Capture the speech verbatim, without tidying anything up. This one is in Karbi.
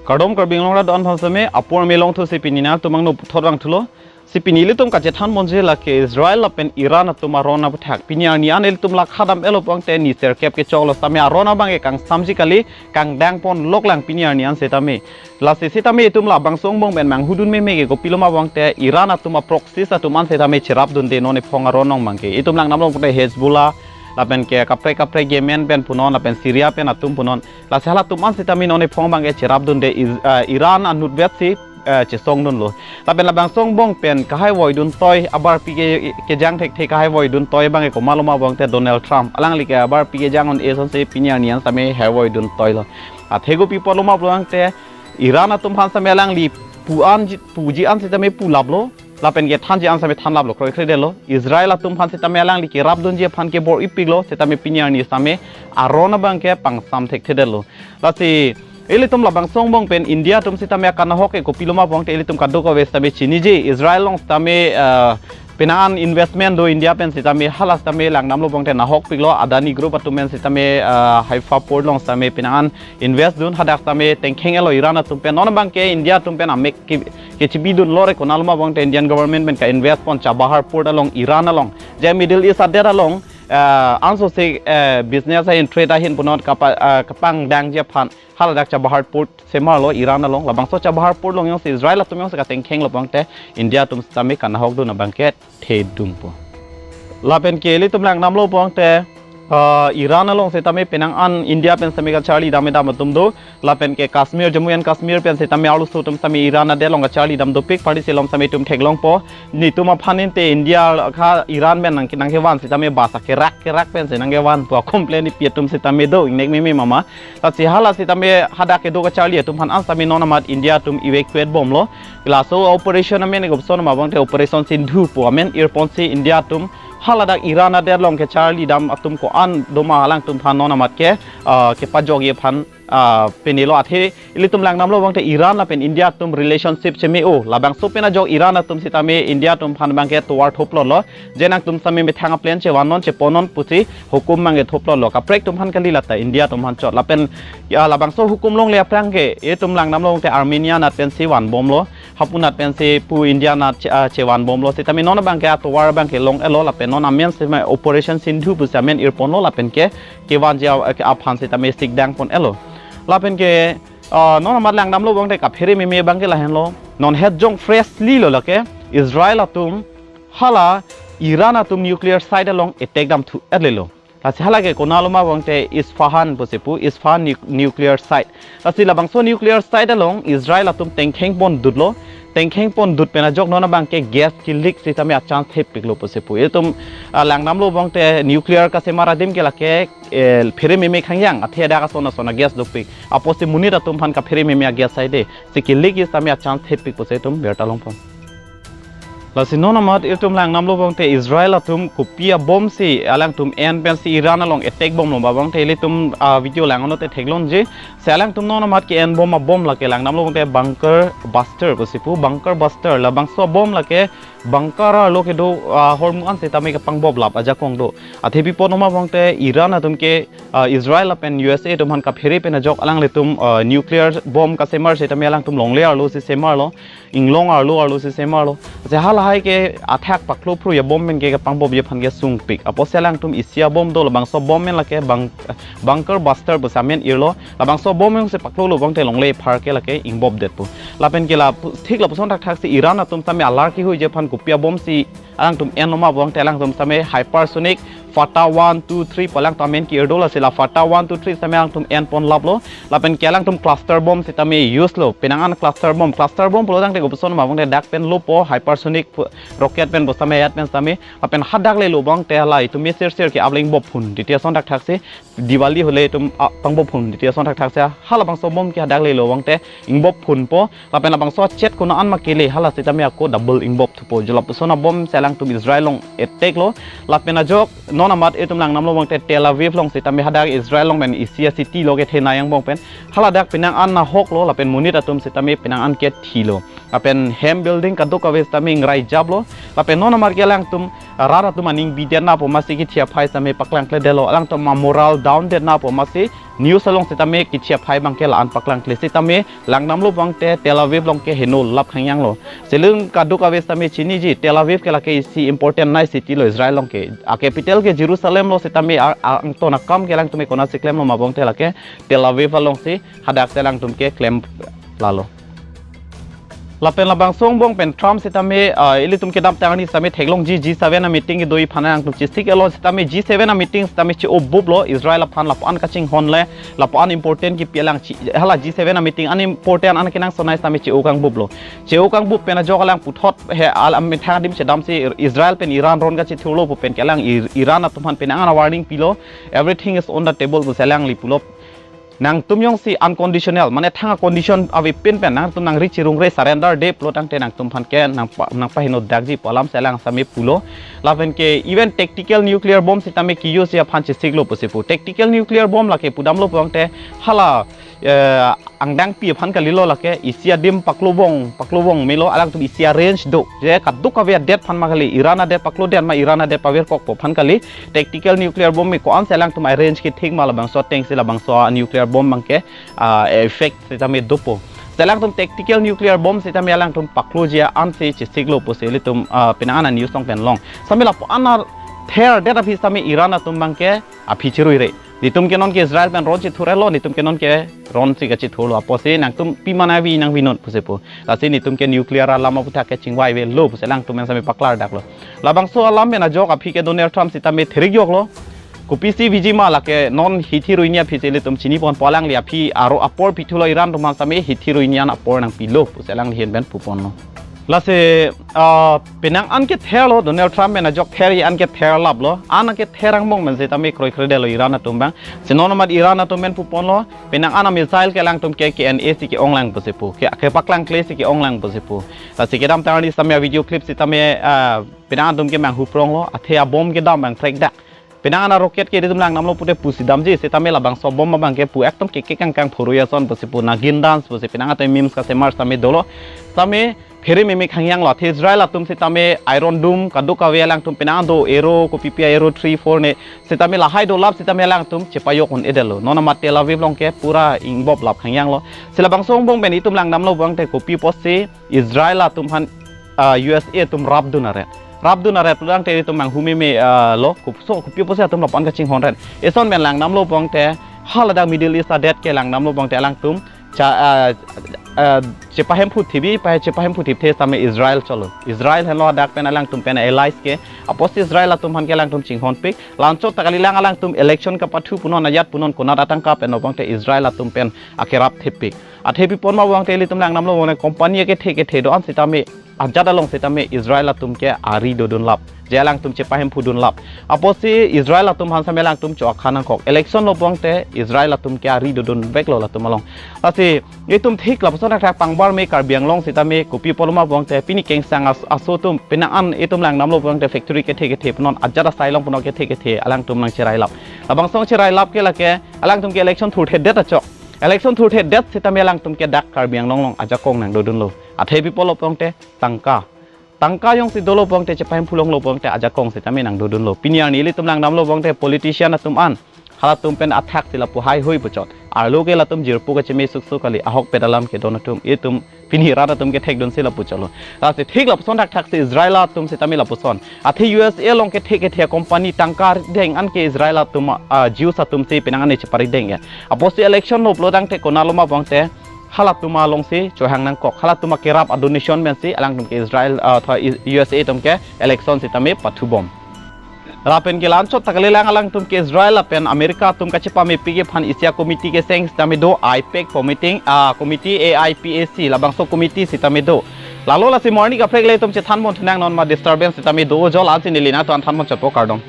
Kardom Karbi Anglong rat do-an aphan sitame, apor melong thu si pini nangtum angno puthot vangthulo. Si pini ilitum kachethan ponji lake Israel lapen Iran atum aron aputhak. Pini arni an ilitum lakha dam-etlo pulote ni serkep kechoklo sitame aron abang ke kangsamji kali, kangdang ponlok lang pini arni an sitame. Lasi sitame itum labangso angbong pen manghudun meme ke kopilo ma pulote Iran atum a-proxies atum an sitame cherapdunde non ephong aron along abang ke. Itum langdamlo pulote Hezbollah, lapen ke kaprek kaprek Yemen pen punon, lapen Syria pen atum punon. Lasi halatum an sitame non ephong abang ke cherapdunde Is-, eh, Iran anutvet si, eh, chesongdunlo. Lapen labangso angbong pen kahaivoidun toi abarpi ke, kejang thekthe kahaivoidun toi abang ke komatlo ma pulote Donald Trump. Alangli ke abarpi kejang un-e asonsi pini arni an sitame haivoidun toilo. Athe kopi apotlo ma pulote Iran atum aphan sitame alangli pu-an ji-, puji an sitame pulaplo. Lapen kethanji an sitame thanlaplo, kroikredetlo. Israel atum aphan sitame alangli kerapdunji aphan kebor-ipiklo, sitame pini arni sitame aron abang ke pangsam thekthedetlo. Lasi ilitum labangso angbong pen India atum sitame akanahok ke kopilo ma pulote ilitum kadokave sitame chiniji. Israel along sitame, eh, penang an investment do India pen sitame, hala sitame langdamlo pulote nahokpiklo, Adani Group atum pen sitame, eh, Haifa Port along sitame penang an invest dun, hadak sitame tengkheng-etlo Iran atum pen. Non abang ke India atum pen amek ke, kechibidunlo re, konatlo ma pulote Indian government pen ka-invest pon Chabahar Port along, Iran along. Je Middle East adet along, eh, ansose, eh, business ahin, trade ahin punon kapa-, eh, kapangdangji aphan haladak Chabahar Port semarlo Iran along. Labangso Chabahar Port along jongsi Israel atum jongsi katengkhenglo pulote India atum sitame kanahokdun abang ke thedungpo. Lapen ke ilitum langdamlo pulote, ah, Iran along sitame penang an India pen sitame kacharli dam-edam atum do. Lapen ke Kashmir, Jammu and Kashmir pen sitame arloso atum sitame Iran adet along kacharli dam dopik, parti silom sitame itum theklongpo. Netum aphan inte India ka Iran pen nang, nangkevan sitame bus akerak kerak pensi nangkevan pu a-complain ipi atum sitame do, ingnek meme mama. Lasi hala sitame hadak kedo kacharli atum aphan an sitame non amat India atum evacuate bomlo. Laso operation amen ke kopuson ma pulote Operation Sindhu pu amen irponsi India atum haladak Iran adet along kacharli dam atum ko-an doma alangtum aphan non amat ke, ah, kepajokji aphan, ah, penilo. Athe ilitum langdamlo pulote Iran lapen India atum relationship cheme-o. Labangso pen ajok Iran atum sitame India atum aphan abang ke tovar thoplotlo. Je nangtum sitame methang a-plane chevannon cheponnon pusi hukum abang ke thoplotlo. Kaprek atum aphan kali, lata India atum aphan chot. Lapen, ya, labangso hukum longle aphrang ke itum langdamlo pulote Armenia anat pensi vanbomlo. Hapu anat pensi pu India anat che-, ah, chevanbomlo. Sitame non abang ke atovar abang ke long-etlo, lapen non amen sitame Operation Sindhu pusi amen irponlo, lapen ke kevanji a-, ke aphan sitame sikdang pon-etlo. Lapen ke, ah, non amat langdamlo pulote kaphere meme abang ke lahenlo. Non het jong freshly lo lake Israel atum hala Iran atum nuclear site along attack damthu-etlelo. Lasi hala ke konatlo ma pulote Isfahan pusi pu, Isfahan nu-, nuclear site. Lasi labangso nuclear site along Israel atum tengkheng pondutlo. Tengkheng pondut pen ajok non abang ke gas ke-leak sitame a-chance thepiklo pusi pu. Itum, ah, langdamlo pulote nuclear kasemar adim ke lake, eh, phere meme khangjang, athe dak ason ason a-gas dopik. Apotsi monit atum aphan kaphere meme a-gas saide. Si ke-leak sitame a-chance thepik pusi itum birta longpon. Lasi non amat itum langdamlo pulote Israel atum kopi a-bomb si alangtum en pensi Iran along attack bomlo ma pulote ilitum, ah, video langnon te theklongji. Si alangtum non amat ke-en bom a-bomb lake langdamlo pulote bunker buster pusi pu, bunker buster. Labangso a-bomb lake bunker arlo kedo, ah, ahormu an sitame kapangboplap ajakong do. Athe pi apot ma pulote Iran atum ke, ah, Israel lapen U S A atum aphan kaphere pen ajok alanglitum, ah, nuclear bomb kasemar sitame alangtum longle arlo si semarlo. Inglong arlo arlo si semarlo. Lasi halahai ke athak paklo phru a-bomb pen ke kapangbopji aphan ke sungpik. Apotsi alangtum isi a-bomb do, labangso a-bomb pen lake bang-, bunker buster pusi amen irlo. Labangso a-bomb jongsi paklolo pulote longle aphar ke lake ingbopdetpo. Lapen ke la pu-, thik lapuson thakthaksi Iran atum sitame alar kehuiji aphan kopi a-bomb si alangtum enlo ma pulote alangtum sitame hypersonic Fatah one, two, three pu alangtum amen ke-ir do, lasi la Fatah one, two, three sitame alangtum enponlaplo. Lapen ke alangtum cluster bomb sitame use lo. Penang an cluster bomb, cluster bomb pulo tangte kopuson ma pulote dak pen lopo, hypersonic pu-, rocket pen pu sitame, jet pen sitame. Lapen hadak lelo pulote hala itum missile sir ke ableng bop phun titi ason thakthaksi. Diwali hole itum, ah, pangbop phun titi ason thakthaksi. Halabangso a-bomb ke hadak lelo pulote ingbop phunpo. Lapen labangso a-jet konat an ma kele, hala sitame ako double ingbop thupo. Je lapuson a-bomb si alangtum Israel along attack lo. Lapen ajok non amat itum langdamlo pulote Tel Aviv along sitame hadak Israel along pen isi a-city lo kethenei angbong pen. Haladak penang an nahoklo, lapen monit atum sitame penang an kethilo. Lapen hem building kadokave sitame ingrai japlo. Lapen non amat ke alangtum rat atum aning bidetna pu amatsi kithi aphai sitame paklangkledetlo, alangtum amoral down detna pu amatsi news along sitame kithi aphai abangke la-an paklangkle sitame langdamlo abangte Tel Aviv along ke heno lap khangyanglo. Selung kadokave sitame chiniji, Tel Aviv ke lake isi important nice city lo Israel along ke. A capital ke Jerusalem lo sitame a, a, angton akam ke alangtum konatsi klemlo ma abangte lake Tel Aviv alongsi hadak alangtum ke klem lalo. Lapen labangso angbong pen Trump sitame, ah, ilitum kedamtang arni sitame theklongji G seven a meeting kedo aphan alangtum chesik-etlo sitame G seven a meeting sitame che-o buplo Israel aphan lapu-an kachinghon le lapu-an important kipi alang chi, hala G seven a meeting an important an kenangsot nei sitame che-o kangbuplo. Che-o kangbup pen ajok alang puthot he al amethang adim chedamsi Israel pen Iran ron kachethurlo pu pen ke alang Ir-, Iran atum aphan penang an warning pilo, everything is on the table pusi alangli pulo. Nangtum jongsi unconditional, mane thang a condition avepin pen nangtum nangri chirungre surrender de pulo tangte nangtum aphan ke nangpa-, nangpaheno dakji pu alam si alang sitame pulo. Lapen ke even tactical nuclear bomb sitame ke-use aphan chesiklo pusi pu. Tactical nuclear bomb lake pudamlo pu tangte hala, eh, angdangpi aphan kalilo lake isi adim paklobong, paklobong melo alangtum isi a range do. Je kadokave adet aphan ma kali, Iran adet paklodet ma Iran adet pavirkokpo aphan kali. Tactical nuclear bomb me ko-ansi alangtum a range kethik ma labangso atengsi labangso a nuclear bomb abangke, ah, effect sitame dopo. Si alangtum tactical nuclear bomb sitame alangtum pakloji ansi chesiklo pusi ilitum, ah, penang an a news along pen long. Sitame lapu-an a therdet aphi sitame Iran atum abangke aphi chiruire. Netum ke non ke Israel pen ron chethurlo, netum ke non ke ronsi kachethurlo. Apotsi nangtum pima nangvi nangvinon pusi pu. Lasi netum ke nuclear alam aputhak ke chingvai avelo pusi alangtum pen sitame paklardaklo. Labangso alam pen ajok aphi ke Donald Trump sitame therik joklo. Kopisi viji ma lake non hithi ruini aphi si ilitum chiniponpo, alangli aphi aro apor pithulo, Iran atum aphan sitame hithi ruini an apor nangpilo pusi alangli ahin pen puponlo. Lasi, ah, penang an ketherlo, Donald Trump pen ajok ther an kether laplo. An kether angbong pen sitame kroikredetlo Iran atum abang. Si non amat Iran atum pen puponlo, penang an a missile ke alangtum ke K N A si ke-onglang pusi pu, ke, kepaklangkle si ke-onglang pusi pu. Lasi kedamtang arni sitame a video clip sitame, ah, penang atum ke manghupronglo, athe a bomb kedam abang prekdak. Penang an a rocket ke ilitum langdamlo pute pusi damji, sitame labangso bomb abangke pu ekdom keke kangkang phurui ason pusi pu, nagin dance pusi penang atum memes kasemar sitame dolo. Sitame phere meme khangyanglo, athe Israel atum sitame Iron Dome kadokave alangtum penang do Arrow kopipi Arrow three four ne sitame lahai dolap sitame alangtum chepajok un-edetlo. Non amat Tel Aviv along ke pura ingbop lap khangyanglo. Si labangso angbong pen itum langdamlo pu tangte kopi apotsi Israel atum aphan, ah, U S A atum rapdun aret. Rapdun aret pu tangte itum manghu meme, ah, lo, kopi so, kopi apotsi atum lapu-an kachinghon ret. Eson pen langdamlo pu tangte haladak Middle East adet ke langdamlo pu tangte alangtum cha, ah, ah, chepahemphu thibi, pa chepahemphu thipthe sitame Israel cholo. Israel henlo hadak pen alangtum pen allies ke. Apotsi Israel atum aphan ke alangtum chinghonpik. La-anchot ta kalilang alangtum election kapathu punon ajat punon konat atangka pen pu tangte Israel atum pen akerap thepik. Athe pi pon ma pu tangte ilitum langdamlo pu tangte company akethe kethe do-an sitame ajat along sitame Israel atum ke ari dodun lap. Je alangtum chepahemphu dun lap. Apotsi Israel atum aphan sitame alangtum cho akha nangkok. Election lo pu tangte Israel atum ke ari dodun veklo latum along. Lasi itum thik lapuson akhak pangbar me Karbi Anglong sitame kopi apotlo ma pu tangte pini kengsang as-, aso atum penang an itum langdamlo pu tangte factory kethe kethe punon ajat asai along punon kethe kethe alangtum nangcherai lap. Labangso cherai lap ke lake alangtum ke election thurthedet achok. Election thurthedet sitame alangtum ke dak Karbi Anglong along ajakong nangdodunlo. Athe pi apotlo pu tangte tangka. Tangka jongsi dolo pu tangte chepahemphu longlo pu tangte ajakong sitame nangdodunlo. Pini arni ilitum langdamlo pu tangte politician atum an halatum pen athak si lapu haihui puchot. Arlo ke latum jirpo kacheme suksuk kali, ahokpet alam kedon atum itum pini rat atum kethekdunsi lapu cholo. Lasi thik lapuson thakthak si Israel atum sitame lapuson. Athe U S A along kethe kethe company tangka deng an ke Israel atum, ah, Jews atum si penang an cheparideng ya. Apotsi election lo pulo tangte konatlo ma pu tangte halatum alongsi chohang nangkok. Halatum akerap a-donation pensi alangtum ke Israel, ah, tha I-, U S A atum ke election sitame pathubom. Lapen ke la-anchot ta kalilang alangtum ke Israel lapen America atum kachepamepik aphan isi a-committee keseng sitame do, AIPAC committee, ah, committee, A I P A C, labangso committee sitame do. Lalo lasi mo arni kaprek ilitum chethanpon thunang, non ma disturbance sitame do, jo la-ansi neli nangtum thanpon chotpo, kardom.